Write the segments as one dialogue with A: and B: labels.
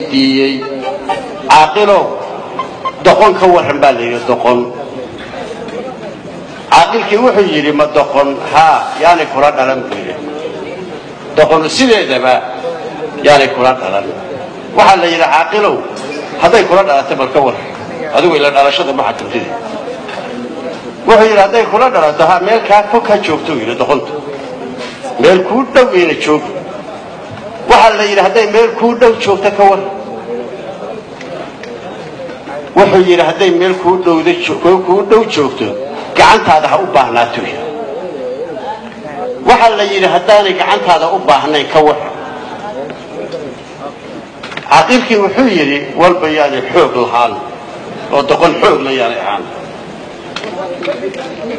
A: Weydiiyey caaqilow, doqon ka warran baa la yidhi. Doqon, caaqilkii wuxuu yidhi, ma doqon? Haa, yaanay kula dhalan buu yidhi. Doqonu sideedaba yaanay kula dhalan. Waxaa la yidhi, caaqilow, hadday kula dhalatay bal ka warran, adigu ila dhalashada ma xakamtide. Wuxuu yidhi, hadday kula dhalato, ha meel kaa fog ha joogto yidhi. Doqontu meel kuu dhow ina joogi. Waxaa la yidhi, hadday meel kuu dhow joogto ka warran. Wuxuu yidhi, hadday meel kuu dhowda kuu dhow joogto, gacantaada ha u baahnaato yidhi. Waxaa la yidhi, haddaanay gacantaada u baahnayn ka warran. Caaqilkii wuxuu yidhi, walba yaanay xoog lahaan oo doqon xoog la yaanay ahaan.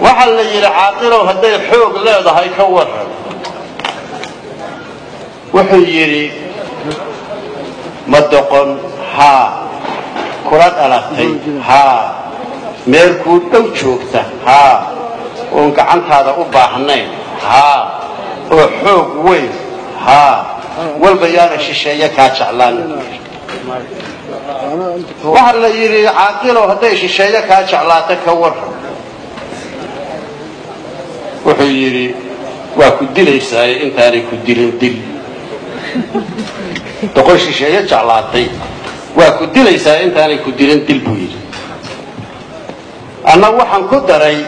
A: Waxaa la yidhi, caaqilow, hadday xoog leedahay ka warran. Wuxuu yidhi, ma doqon? Haa. Kula dhalatay? Haa. Meel kuu dhow joogta? Haa. Oon gacantaada u baahnayn? Haa. Oo xoog weyn? Haa. Walba yaana shisheeye kaa jeclaan. Waxaa la yidhi, caaqilow, hadday shisheeye kaa jeclaata ka warran. Wuxuu yidhi, waa ku dilaysaaye, intaanay ku dilin dil. Doqon shisheeye jeclaatay waa ku dilaysaa, intaanay ku dilin dil buu yidhi. Anna waxaan ku daray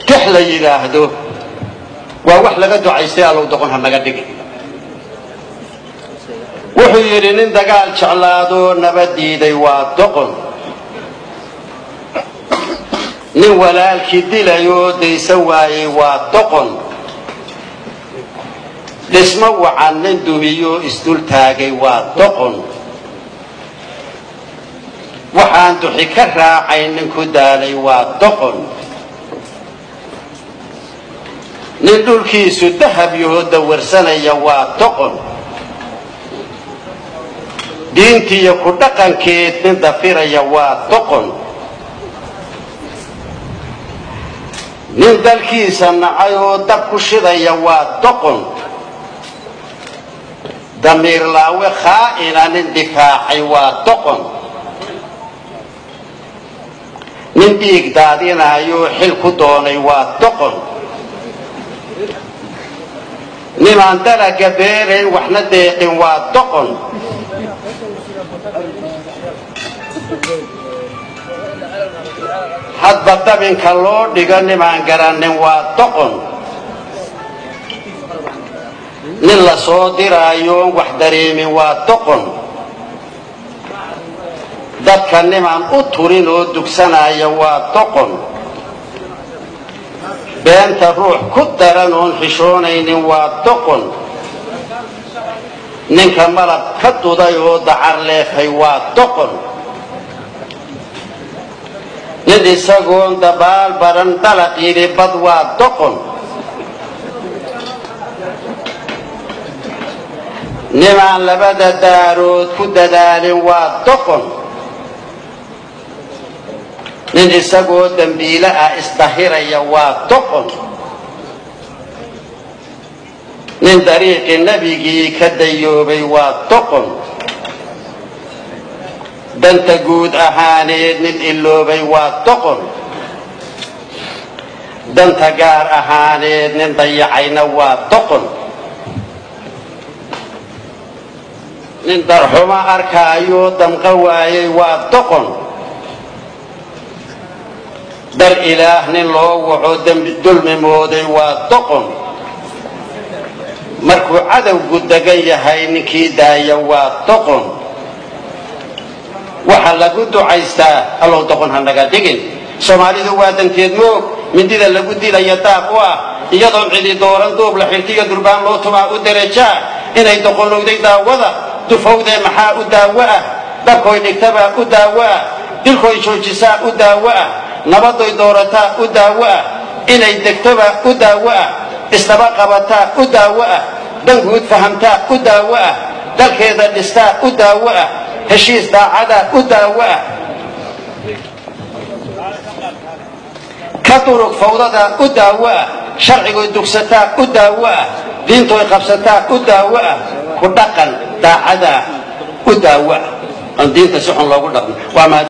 A: tix la yidhaahdo, waa wax laga ducaystay, allow doqon ha naga dhigi. Wuxuu yidhi, nin dagaal jeclaadoo nabad diiday waa doqon, nin walaalkii dilayoo daysan waayey waa doqon, dhismo wacan nin dumiyoo isdul taagay waa doqon, waxaan duxi ka raacay nin ku daalay waa doqon, nin dhulkiisu dahab yahoo dawarsanaya waa doqon, diintiiyo ku dhaqankeed nin dafiraya waa doqon, nin dalkiisa nacay oo dab ku shidaya waa doqon, damiir laawe khaa'ina nin difaacay waa doqon, nin dhiig daadinaayoo xil ku doonay waa doqon, ninaan dalaga beerayn waxna deeqin waa doqon, hadba dabinka loo dhigo nimaan garanin waa doqon, nin la soo diraayoon wax dareemin waa doqon, dadka nimaan u turin oo dugsanaya waa doqon, beenta ruux ku daran oon xishoonaynin waa doqon, ninka malab ka duday oo dacar leefay waa doqon, nin isagoon dabaal baran dalaq yidhi bad waa doqon, nimaan labada daarood ku dadaalin waa doqon, nin isagoo dembiile ah isdahiraya waa doqon, nin dariiqii nebigii ka dayoobay waa doqon, danta guud ahaaneed nin iloobay waa doqon, danta gaar ahaaneed nin dayacayna waa doqon, nin darxumo arkaayoo damqa waayey waa doqon, dar ilaah nin loo waco dulmi mooday waa doqon, markuu cadowgu degan yahay ninkii daaya waa doqon. Waxaa lagu ducaystaa, allow doqon ha naga dhigin. Soomaalidu waa danteed moog, mindida lagu dilaya daaq u ah, iyadoon cidi dooran duub la xirtiyo durbaan loo tumaa u derajaa. Inay doqonowday daawada dufowdee maxaa u daawo ah? Dabkoy dhigtabaa u daawo ah, dilkoy joojisaa u daawo ah, nabadoy doorataa u daawo ah, inay degtobaa u daawo ah, isdaba qabataa u daawo ah, danguud fahamtaa u daawo ah, dalkeeda dhistaa u daawo ah, heshiis daacadaa u daawo ah, ka durug fawdadaa u daawo ah, sharcigoy dugsataa u daawo ah, diintoy qabsataa u daawo ah, ku dhaqan daacadaa U daawa aan diinta si xun loogu dhaqmo. Waa mahad.